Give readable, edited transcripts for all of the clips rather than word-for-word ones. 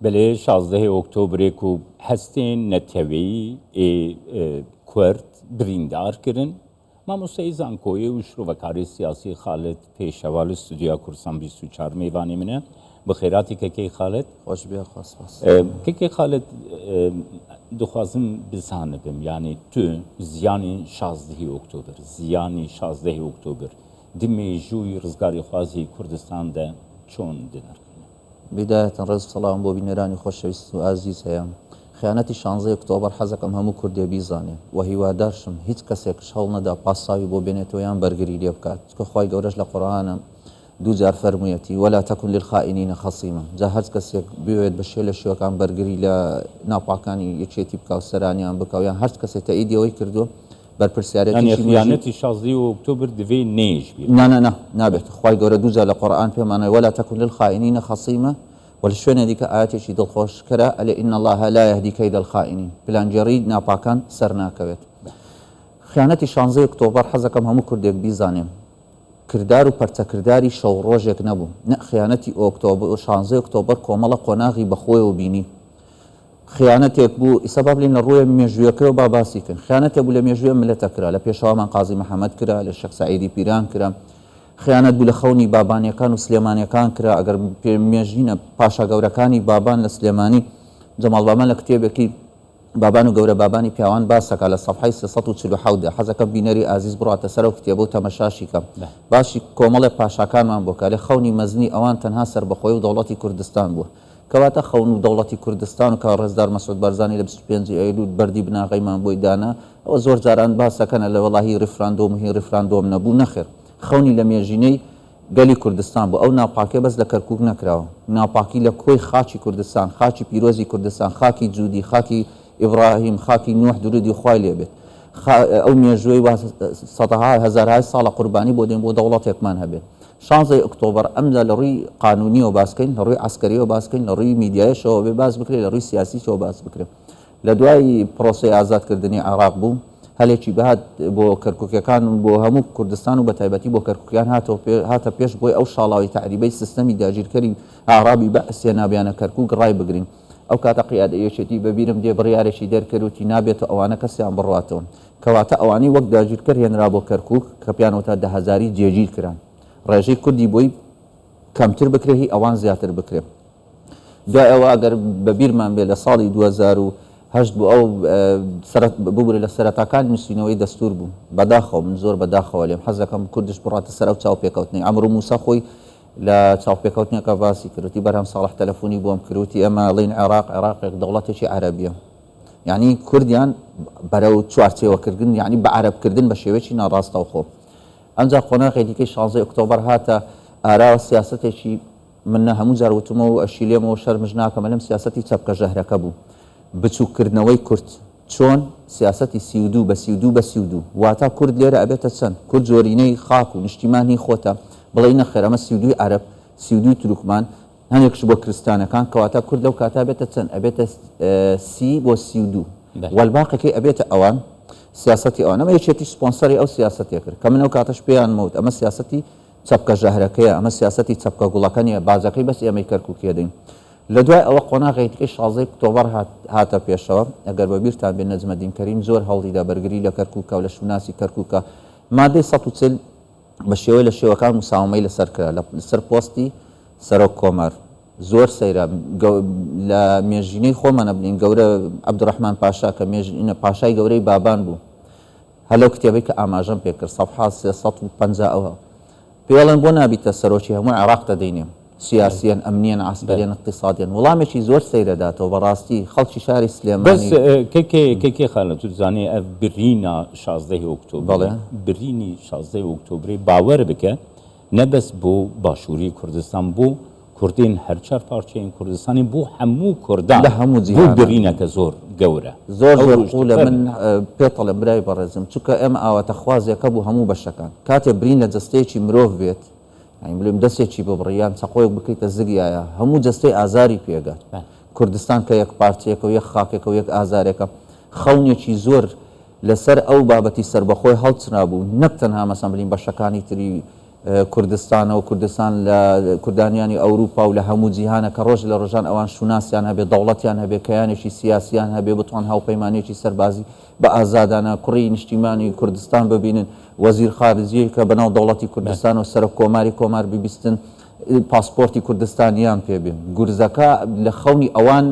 بەلێ شازدەێ ئۆکتۆبرێ کو هەستێن نەتەوێی ئێ کورد بریندار کرن، مامۆستای زانکۆیێ و شرۆڤەکارێ سیاسی خالد پێشەوا لە ستودیۆیا کوردستان 24 مێڤانێ منە. بخێراتی کەکەی خالد. خۆش بێ خوا سپاس. کەکەی خالد دخوازم بزانبم یانێ تو زیانی شازدهی ئۆکتۆبر زیانی شازدهی ئۆکتۆبر د مێژووی ڕزگاریخوازی کوردستان دە چۆن دنرخینی؟ بیدایەتەن ڕێز و سڵاوم بۆ بینەرانی خۆشەویست و ئازیز هەیە. خیانەتی شانزەی ئۆکتۆبەر حەزەکەم هەموو کوردێ بیزانێ و هیوادارشم هیچ کەسێکش هەوڵ نەدا پاساوی بۆ بێنێتەوە یان بەرگری لێ بکات چونکە خوای گەورەش لە قورئانە دوو جار فەرموویەتی، ولا تکن للخائنین خصیما، جا هەرچ کەسێک بوێت بە شێ لە شێوەکان بەرگری لە ناپاکانی یەکێتی بکا و سەرانیان بکا و یان هەرچ کەسێ تەئیدی ئەوەی کردووە بەرپرسیارێتیشی یانی خیانەتی شازدەی ئۆکتۆبر دڤێ نەیش بیر نا نا نا نابێت خوای گەورە دوو جار لە قورئان پێمان ئەڵێ ولا تکن للخائنین خصیما وە لە شوێنێ دیکە ئایەتێکی دڵخۆشکەرە ئەلێ ان اللە لا یهدی کید الخائنین پلانگێڕی ناپاکان سەرناکەوێت خیانەتی شانزەی ئۆکتۆبەر حەزەکەم هەموو کوردێک بیزانێ کردار و پەرچەکرداری شەو ڕۆژێک نەبوو نە خیانەتی ئۆکتۆبەر شانزەی ئۆکتۆبەر کۆمەڵە قۆناغی بەخۆیەوە بینی خیانەتێک بوو، ئیستا با بلێین لە ڕووێ مێژوویەکەوە با باسی کەین، خیانەتێک بوو لە مێژووی ئەم مللەتە کرا، لە پێشەوامان قازی محەمەد کرا، لە شێخ سەعیدی پیران کرا، خیانەت بوو لە خەونی بابانیەکان و سلێمانیەکان کرا، ئەگەر مێژینە پاشا گەورەکانی بابان لە سلێمانی، جەماڵ بابان لە کتێبێکی بابان و گەورە بابانی پیاوان باس دەکا لە سەفحەی 347 دا، حەزەکەم بینەری ئازیز بڕواتە سەر ئەو کتێبە و تەمەشاشی کە، باسی کۆمەڵێ پاشاکانمان بۆ کە، لێ خەونی مەزنی ئەوان تەنها سەربەخۆیی و دەوڵەتی کوردستان بووە. کەواتە خەون و دەوڵەتی کوردستان و کە ڕێزدار مەسعود بارزانی لە 25 ی ئەیلول بەردی بناغەیمان بۆی دانا، ئەوە زۆر جاران باس دەکەن ئەلێ وەڵاهی ڕیفراندۆم و هی ڕیفراندۆم نەبوو، نەخێر خەونی لە مێژینەی گەلی کوردستان بوو، ئەو ناپاکیە بەس لە کەرکوک نەکراوە، ناپاکی لە کۆی خاکی کوردستان، خاکی پیرۆزی کوردستان، خاکی جودی، خاکی ئیبڕاهیم، خاکی نوح درودی خوای لێ بێت، ئەو مێژووەی وا سەدەها هەزارهای ساڵە قوربانی بۆ دێن بۆ دەوڵەتێکمان هەبێت. شانزەی ئۆکتۆبەر ئەمجا لە ڕووی قانوونیەوە باس کەین، لە ڕووی عەسکەریەوە باس کەین، لە ڕووی میدیایشەوە بێ باس بکرێ، لە ڕووی سیاسیشەوە باس بکرێ. لە دوای پرۆسەی ئازادکردنی عێراق بوو، هەلێکی بەهات بۆ کەرکووکیەکان و بۆ هەموو کوردستان و بە تایبەتی بۆ کەرکووکیان هاتەوە هاتە پێش بۆی ئەو شاڵاوی تەعریبەی سیستەمی داگیرکەری ئاعرابی بەعس هێنابیانە کەرکووک ڕایبگرین. ئەو کاتە قیادەی یەکێتی بە بیرم دێ بڕیارێکی دەرکرد وتی نابێت ئەوانە کەسیان بڕواتەوە. کەواتە ئەوانەی وەک داگیرکەر هێنرا بۆ کەرکوک کە پێیان وترا دەهەزاری جێگیر کران ڕێژەی کوردی بۆی کەمتر بکرێ هی ئەوان زیاتر بکرێ. دوای ئەوە ئەگەر بە بیرمان بێ لە ساڵی 2008 بوو ئەو سەرەت ببورە لە سەرەتاکانی نووسینەوەی دەستور بوو. بەداخەوە من زۆر بەداخەوە لێم حەز دەکەم کوردش بڕاتە سەر ئەو چاوپێکەوتنەی عەمرو موسا خۆی لە چاوپێکەوتنێکا باسی کرد وتی بەرهەم ساڵح تەلەفونی بۆم کرد وتی ئێمە ئەڵێین عێراق عێراقێک دەوڵەتێکی عەرەبیە یعنی کوردیان بەرەو چوارچێوەکردن یعنی بە عەرەبکردن بە شێوەیەکی ناڕاستەوخۆ ئەمجا قۆناغی دیکەی شانزەی ئۆکتۆبەر هاتە ئاراوە سیاسەتێکی من نە هەموو جار وتمەوە و ئەشیلێمەوە شەرمش ناکەم لەم سیاسەتی چەپکە ژەهرەکە بوو بچووککردنەوەی کورد چۆن سیاسەتی 32 بە 32 بە 32 واتا کورد لێرە ئەبێتە چەند کورد زۆرینەی خاک و نیشتیمان هی خۆتە بڵێی نەخێر ئەمە 32 عەرەب 32 تورکمان هەنێکش بۆ کرستانەکان کەواتە کورد لەو کاتە ئەبێتە چەند ئەبێتە سی بۆ 32 وەلباقەکەی ئەبێتە ئەوان سیاسەتی ئەوان ئەمە یەکێتی سپۆنسەری ئەو سیاسەتێ کرد کە من ئەو کاتەش پێیان مەوت ئەمە سیاسەتی چەپکە ژەهرەکەیە ئەمە سیاسەتی چەپکە گوڵەکە نییە باجەکەی بەس ئێمەی کەرکووکیە دەین لە دوای ئەوە قۆناغێکی دیکەی شازدەی ئۆکتۆبەر هاتە پێشەوە ئەگەر بە بیرتان بێ نەجمەدین کەریم زۆر هەوڵیدا بەرگری لە کەرکووکە و لە شوناسی کەرکووکە مادەی 140 بە شێوەی لە شێوەکان مساومەی لەسەر کرا لەسەر پۆستی سەرۆک کۆمار زۆر سەیرە لە مێژینەی خۆمانە بلین گەورە عەبدولڕەحمان پاشا کە مێژینە پاشای گەورەی بابان بوو هەر لەو کتێبەی کە ئاماژەم پێ کرد سەفحە 350 ئەوە پێڵێن بۆ نابیتە سەرۆکی هەموو عێراق دەدەینێ سیاسیەن ئەمنیەن عەسکەریەن اقتصادیەن وڵامێکی زۆر سەیرە داتەوە بەڕاستی خەڵکی شاری بەس سلێمانی کەکێ کەکێ خالە تو دزانێ ئەv برینە شازدەی ئۆکتۆبرێ بەڵێ. برینی شازدەی ئۆکتۆبرێ باوەر بکە نە بەس بۆ باشووری کوردستان بۆ کوردێن هەر چار پارچەیên کوردستانێ بۆ هەموو کوردان لە هەموو بۆ جیهانا. برینەکە زۆر گەورە زۆر ئەو زۆر ڕۆژ قوولە من فەرموو. پێتەڵێم برای بەڕێزم چونکە ئێمە ئاواتەخوازێکە بۆ هەموو بەشەکان کاتێ برین لە جەستەیەکی مرۆڤ بێت یانی بلێم دەسێکی ببڕی یان چەقۆیەک بکەیتە زگیایە هەموو جەستەی ئازاری پێگات. کوردستان کە یەک پارچەیەکە و یەک خاکێکە و یەک ئازارێکە خەونێکی زۆر لەسەر ئەو بابەتی سەربەخۆی هەڵچنابوو نەک تەنها مەسەن بلین بەشەکانی تری کوردستانە و کوردستان لە کوردانیانی ئەوروپا و لە هەموو جیهانە کە ڕۆژ لە ڕۆژان ئەوان شوناسیان هەبێ، دەوڵەتیان هەبێ، کەیانێکی سیاسیان هەبێ، بتوان هاوپەیمانیەکی سەربازی بە ئازادانە کوڕی نیشتیمانی کوردستان ببینن، وەزیر خارجیەی کە بەناو دەوڵەتی کوردستان و سەرۆک کۆماری کۆمار ببیستن، پاسپۆرتی کوردستانیان پێ بێ. گورزەکە لە خەونی ئەوان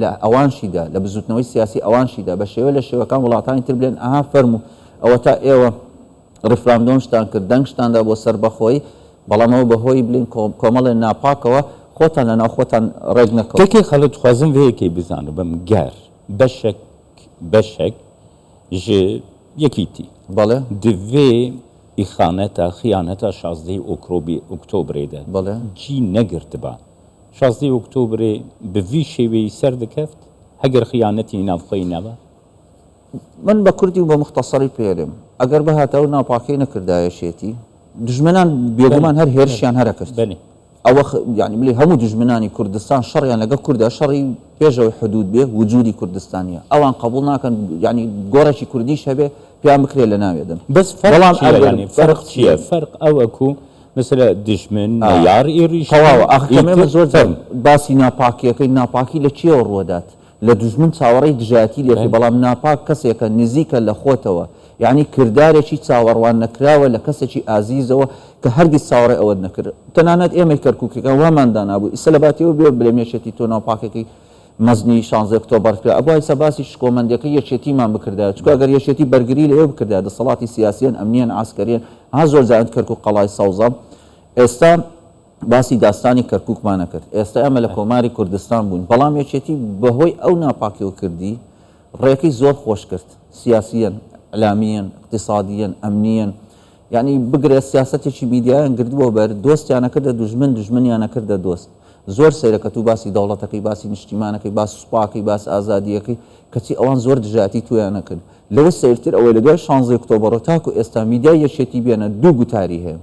لە ئەوانشیدا، لە بزوتنەوەی سیاسی ئەوانشیدا بە شێوە لە شێوەکان وڵاتانی تر بلێن ئەها فەرموو ئەوەتا ئێوە ڕیفراندۆمشتان کرد، دەنگشتان دا بۆ سەربەخۆیی، بەڵام ئەوە بە هۆی بلێن کۆمەڵێ ناپاکەوە خۆتان لە ناو خۆتان ڕێک نەکەوت. کەکێ خەڵک دخوازم ڤێ یەکێ بزانبم گەر بەشەک بەشەک ژ یەکیتی بەڵێ. دڤێ ئیخانەتا خیانەتا شازدەی ئۆکرۆبی ئۆکتۆبرێ دە بەڵێ. جی نەگرتبا شازدەی ئۆکتۆبرێ ب ڤی شێوێی سەر دکەفت هەگەر خیانەتی ناوخوەی نەبا؟ من بە کوردی و بە موختەسەری پێرێم ئەگەر بهاتە و ناپاکەی نەکردایە شێتی دوژمنان بێگومان هەر هێرشیان هەرەکرد ئەوە یانی بلی هەموو دوژمنانی کوردستان شەڕیان لەگە کوردە شەڕی پێشەوەی حدود بێ وجودی کوردستانیە ئەوان قبول ناکەن یانی گۆڕێکی کوردیش هەبێ پێیان بکرێ لە ناوێ دەن. بەس فەرق چیە یانی فەرق چیە فەرق ئەوە کو مەسەلە دژمن نەیار ئیڕیش تەواوە ئاخ کەم ئێمە زۆر جار باسی ناپاکیەکەی ناپاکی لە چیەوە ڕوەدات لە دوژمن چاوەڕێی دژایەتی لێکەی بەڵام ناپاک کەسێکە نزیکە لە خۆتەوە یەعنی کردارێکی چاوەڕوان نەکراوە لە کەسێکی ئازیزەوە کە هەرگیز چاوەڕێی ئەوەت نەکرد تەنانەت ئێمەی کەرکوکیەکان وامان دانابوو ئیستا لە باتی ئەوە بێ بلێم یەکێتی تۆ ناپاکەکەی مەزنی شانزەی ئۆکتۆبەرت کرد ئەبوا ئیستا باسی شکۆمەندیەکەی یەکێتیمان بکردایە چونکە ئەگەر یەکێتی بەرگری لە ئێوە بکردایە دەسەڵاتی سیاسیەن ئەمنیەن عەسکەریەن ها زۆر جار کەرکوک قەڵای سەوزە ئێستا باسی داستانی کەرکوکمان نەکرد، ئێستا ئێمە لە کۆماری کوردستان بووین، بەڵام یەکێتی بەهۆی ئەو ناپاکیەوە کردی، ڕێکەی زۆر خۆش کرد، سیاسیەن، ئیعلامیەن، ئیقتیسادیەن، ئەمنیەن، یانی بگرە سیاسەتێکی میدیایان گرتبووە بەر، دۆستیان ئەکردە دوژمن، دوژمنیان ئەکردە دۆست. زۆر سەیرە کە تو باسی دەوڵەتەکەی، باسی نیشتیمانەکەی، باس سوپاکەی، باس ئازادییەکەی، کەچی ئەوان زۆر دژایەتی تۆیان ئەکرد. لەوە سەیرتر ئەوەی لە دوای شانزەی ئۆکتۆبەرەوە تاکو ئێستا میدیای یەکێتی بێنە دوو گوتاری هەیە.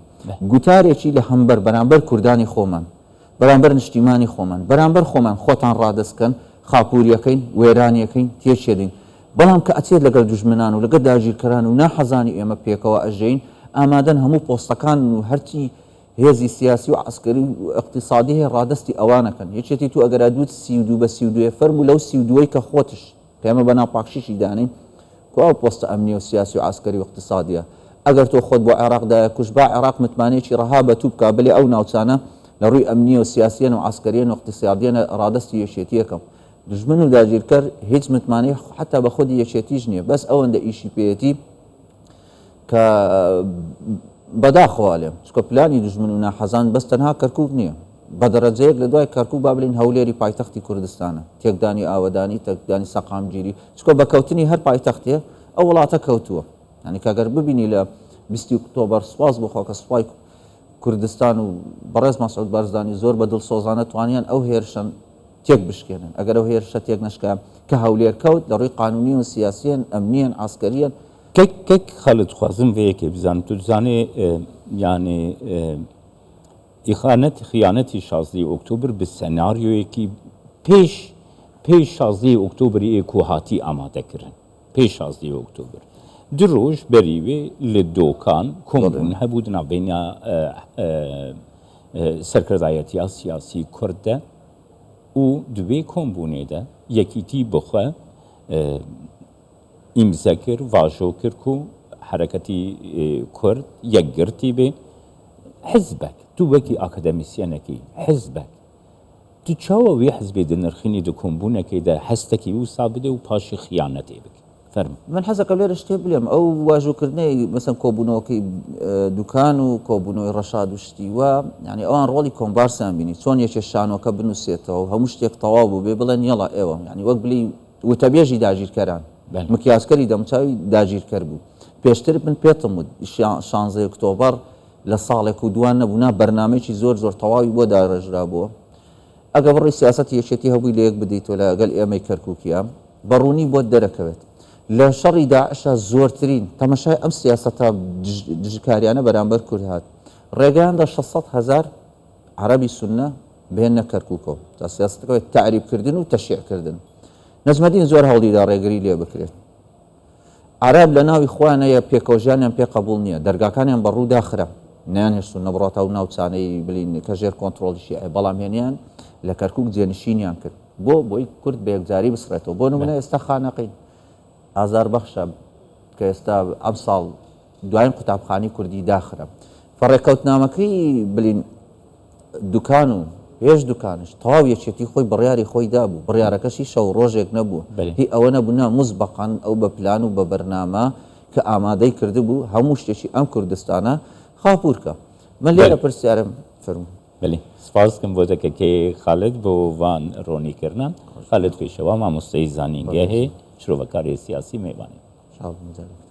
گوتارێکی لە هەمبەر بەرامبەر کوردانی خۆمان، بەرامبەر نیشتیمانی خۆمان، بەرامبەر خۆمان خۆتان ڕادەست کەن، خاپووریەکەین، وێرانیەکەین، تێکیەدەین. بەڵام کە ئەچێت لەگەڵ دوژمنان و لەگەڵ داگیرکەران و ناحەزانی ئێمە پێکەوە ئەژێین، ئامادەن هەموو پۆستەکان و هەرچی هێزی سیاسی و عەسکەری و ئیقتیسادی هەیە ڕادەستی ئەوانەکەن. یەکێتی تو ئەگەر ئەدوت 32 بە 32 فەرموو لەو 32ەی کە خۆتش کە ئێمە بە ناپاکشیشی دانێین کوا ئەو پۆستە ئەمنی و سیاسی و عەسکەری و ئیقتیسادیە؟ ئەگەر تۆ خۆت بۆ عێراق دایە کوشت با عێراق متمانەیەکی ڕەها بە تو بکا بلێ ئەو ناوچانە لە ڕووی ئەمنیە و سیاسیەن و عەسکەریەن و ئیقتیسادیەنە ڕادەستی یەکێتیەکەم. دوژمن و داگیرکەر هیچ متمانەی حەتا بە خودی یەکێتیش نیە بەس ئەوەندە ئیشی پێیەتی کە بەداخەوە ئەلێم چونکە پلانی دوژمن و ناحەزان بەس تەنها کەرکوک نییە بە دەرەجەیەک لە دوای کەرکوک با بلین هەولێری پایتەختی کوردستانە تێکدانی ئاوەدانی تێکدانی سەقامگیری چونکە بە کەوتنی هەر پایتەختێ ئەو وڵاتە کەوتووە یعنی کە گەر ببینی لە بیستی ئۆکتۆبەر سوپاس بۆ خوا کە سوپای کوردستان و بەڕێز مەسعود بارزانی زۆر بە دڵسۆزانە توانیان ئەو هێرشەن تێک بشکێنن ئەگەر ئەو هێرشە تێک نەشکا کە هەولێر کەوت لە ڕووی قانونیەوە سیاسیەن ئەمنیەن عەسکەریەن کەک کەک خالد خوازم ڤێ یەکێ بزانم تو دزانێ یانێ ئیخانەت خیانەتی شازدەی ئۆکتۆبر ب سناریۆیەکی پێش پێش شازدەی ئۆکتۆبری ئێ کو هاتی ئامادە کرن پێش شازدەی ئۆکتۆبر دو ڕۆژ بەری وێ لە دۆکان کۆم بوون هەبوو د ناوبەینا سەرکردایەتیا سیاسی کورد دە و دوێ کۆم بوونێ دە یەکیتی بخوە ئیمزە کرد، ڤاژۆ کرد کو حەرەکەتی کورد یەکگرتی بێ. حزبەک، تو وەکی ئاکادەمیسیەنەکی حزبەک، تو چاوە وێ حزبێ دنرخینی دە کۆمبوونەکەی دە هەستەکی وسا بدێ و پاشی خیانەتێ بکی. فەرموو. من حەزەکەم لێرە شتێ بلێم، ئەو واژۆکردنەی مەسەن کۆبوونەوەکەی دوکان و کۆبوونەوەی ڕەشاد و شتی وا، یانی ئەوان ڕۆڵی کۆمبارسیان بینی، چۆن یەکێ شانۆکە بنووسێتەوە و هەموو شتێک تەواو بووبێ بڵێن یەڵا ئێوە، یانی وەک بلێی وتەبێژی داگیرکەران، مکیاجکەری دەموچاوی داگیرکەر بوو. پێشتر من پێتم وت شانزەی ئۆکتۆبەر لە ساڵێک و دوان نەبوو، نا بەرنامەیەکی زۆر زۆر تەواوی بۆ داڕێژرابووە. ئەگەر بڕۆی سیاسەتی یەکێتی هەبووی لەیەک بدەیتەوە لەگەل ئێمەی کەرکوکیە بە ڕوونی بۆت دەرەکەوێت. لە شەڕی داعشا زۆرترین تەمەشای ئەم سیاسەتە دژکاریانە بەرامبەر کورد هات. ڕێگەیان دا 600 هەزار عەرەبی سوننە بهێننە کەرکوکەوە. جا سیاسەتەکە تەعریب کردن و تەشیع کردن. نەجمەدین زۆر هەوڵی دا ڕێگری لێ بکرێت. عەرەب لە ناوی خۆیان هەیە پێکەوەژیانیان پێ قەبوڵ نییە، دەرگاکانیان بە ڕوو داخرا. نەیانهێشت سوننە بڕاتە ئەو ناوچانەی بلین کە ژێر کۆنترۆڵی شیعەیە، بەڵام هێنیان لە کەرکوک جێنشینیان کرد. بۆ؟ بۆی کورد بە یەکجاری بسڕێتەوە. بۆ نمونە ئێستا خانەقین ئازاربەخشە کە ئێستا ئەمساڵ دواین قوتابخانەی کوردی داخرا. فەڕێکەوتنامەکەی بلین دوکان و پێش دوکانش تەواو یەکێتی خۆی بڕیاری خۆی دابوو، بڕیارەکەشی شەو ڕۆژێک نەبوو، هی ئەوە نەبوو نا موسبەقەن ئەو بە پلان و بە بەرنامە کە ئامادەی کردبوو هەموو شتێکی ئەم کوردستانە خاپوور کە. من لێرە پرسیارم فەرموو. بەلی سپاس دکەم بۆ تە کەکەی خالد بۆ ڤان ڕۆنی کرنە. خالد پێشەوا مامۆستەی زانینگەهێ شرۆڤەکارێ سیاسی مێوانێ. شاڵ مەجالێک.